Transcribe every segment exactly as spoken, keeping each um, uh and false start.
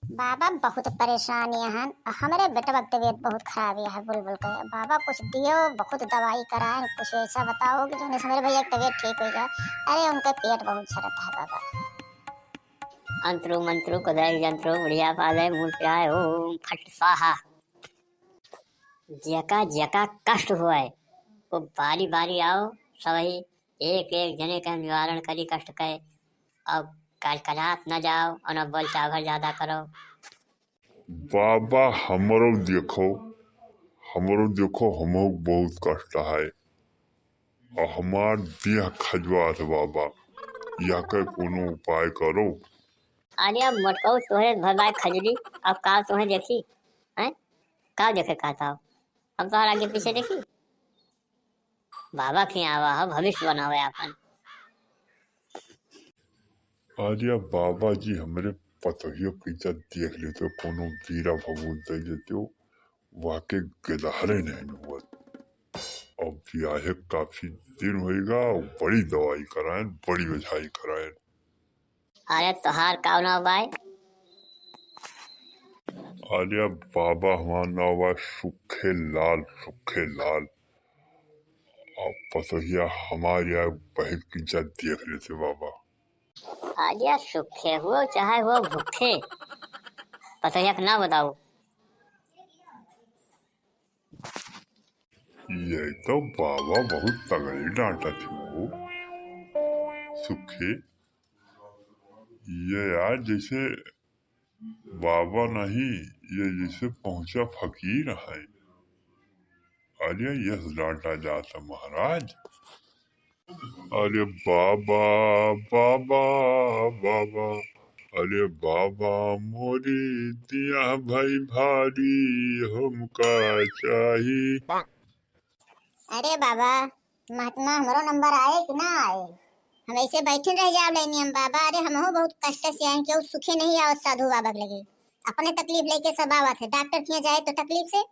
बाबा बहुत परेशान हन, हमरे बेटवा के तबीयत बहुत खराब है बुलबुल के। बाबा कुछ दियो, बहुत दवाई कराएन, कुछ ऐसा बताओ कि जौन से हमरे भैया के तबीयत ठीक हो जाए। अरे उनके पेट बहुत झरत है बाबा। अंतरो मंतरो कदय यंत्रो बुढ़िया पादय मूल पिराय ओम फट स्वाहा। जेका जेका कष्ट होय, वो बारी बारी आओ, सबही एक एक जने के निवारण करी कष्ट के। अब कलकलात न जाओ और न बोल चाभर ज्यादा करो। बाबा हमरो देखो, हमरो देखो, हमहू बहुत कष्ट है। और हमार देह खजुआत है बाबा, या के कोनो उपाय करो। अरे अब मोटकऊ तोहरे भर बाय खजली, अब का तोहे देखी, हैं? का देखे कहता हो? हम तोहरा आगे पीछे देखी? बाबा के आवा हो, भविष्य बनावे आपन। अरे बाबा जी, हमरे पतोहियो के इज्जत देख लेते, कोनो बीरा भभूत दे देते हो, वाके गदहरे नहीं हुआ। अब ब्याहे काफी दिन होएगा, बड़ी दवाई कराएन, बड़ी ओझाई कराएन। अरे तोहार का नाव बाय? अरे बाबा, हमार नाव बा सुखे लाल, सुखे लाल। अब पतोहिया हमार या बहिन की इज्जत देख लेते बाबा। अरे सुखे हो चाहे हो भूखे, पतोहिया का नाव बताओ। ये तो बाबा बहुत तगड़ी डांटत हो सुखे। ये यार जैसे बाबा नहीं, ये जैसे पहुंचा फकीर है। अरे यस डांटा जाता महाराज। अरे बाबा, बाबा, बाबा, अरे बाबा मोरी दिया भाई भारी हमका चाही। अरे बाबा, महात्मा हमरो नंबर आए कि ना आए? हम ऐसे बैठे रह जाब लेनी हम बाबा। अरे हमहू बहुत कष्ट से आए, केहू सुखे नहीं आवत साधु बाबा के लगे। अपने तकलीफ लेके सब आवत है, डॉक्टर के यहाँ जाए तो तकलीफ से,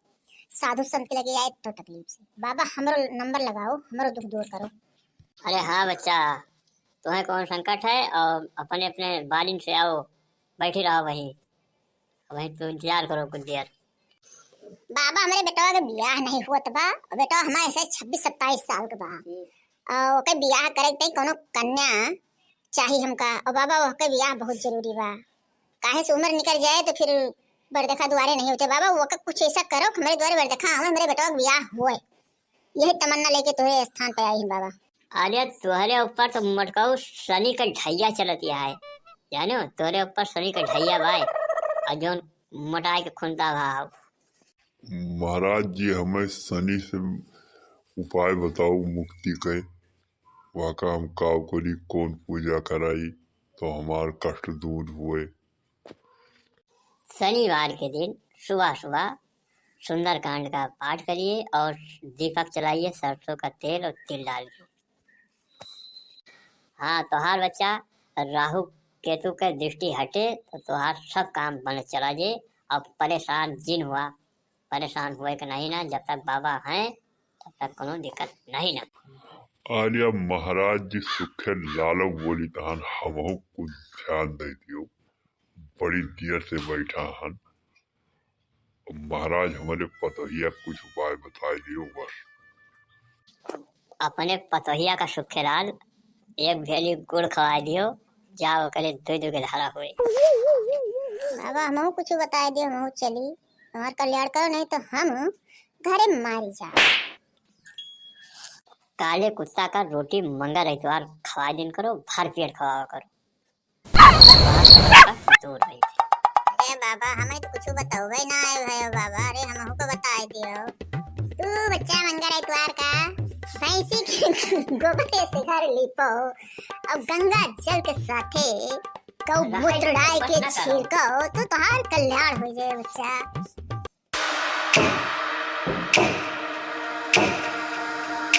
साधु संत के लगे आए तो तकलीफ से। बाबा हमरो नंबर लगाओ, हमरो दुख दूर करो। अरे हाँ बच्चा, तुम्हें कौन संकट है और अपने अपने बालिन से आओ, बैठी रहो वहीं। वहीं तो इंतजार करो कुछ देर। बाबा, हमरे बेटवा के बियाह नहीं हुआ बा। बेटवा हमारे से छब्बीस सत्ताईस साल के बा। और ओके बियाह करे के तई कोनो कन्या चाही हमका। और बाबा, ओके बियाह बहुत जरूरी बा, काहे से उम्र निकल जाए तो फिर बरदेखा दुआरे नहीं होते। बाबा, ओके कुछ ऐसा करो कि हमरे दुआरे बरदेखा आवे, हमरे बेटवा के बियाह होए। यही तमन्ना लेके तोहरे स्थान पे आई हन बाबा। अरे तोहरे ऊपर तो मटकाऊ शनि का ढैया चलत है, जानो तोहरे ऊपर शनि का ढैया बाय, और जौन मोटाई के खुंता भाव। महाराज जी हमें शनि से उपाय बताओ मुक्ति के, वहाँ का हम काव करी, कौन पूजा कराई तो हमार कष्ट दूर हुए। शनिवार के दिन सुबह सुबह सुंदरकांड का पाठ करिए और दीपक जलाइए सरसों का तेल और तिल डाल के। हाँ, तोहार बच्चा, राहु केतु के दृष्टि हटे तो तोहार सब काम बन चला जे। और परेशान जिन हुआ, परेशान हुए के नहीं ना, जब तक बाबा हैं तब तक कोनो दिक्कत नहीं ना। अरे महाराज जी सुखे लालो बोली तहन हमहू कुछ ध्यान दे दियो। बड़ी देर से बैठा हन। महाराज, हमरे पतोहिया कुछ उपाय बताए दियो बस। अपने पतोहिया का सुखेलाल एक भेली गुड़ खवाए दियो, जाओ ओकरे दो दो के धारा होए। बाबा, हमहू कुछ बताए दियो, हमहू चली। हमार कल्याण करो, नहीं तो हम घरे मारी जा। काले कुत्ता का रोटी मंगर इतवार खवाए दिन करो, भर पेट खवावा करो। दूर रही। अरे बाबा, हमें तो कुछ बतौबे ना आए भयो बाबा। अरे हमहू को बताए दियो। तू बच्चा मंगर इतवार का भैंसी के गोबर से घर लीपो और गंगा जल के साथे गौ मूत्र डाल के छिड़को तो तोहार कल्याण हो जाए बच्चा।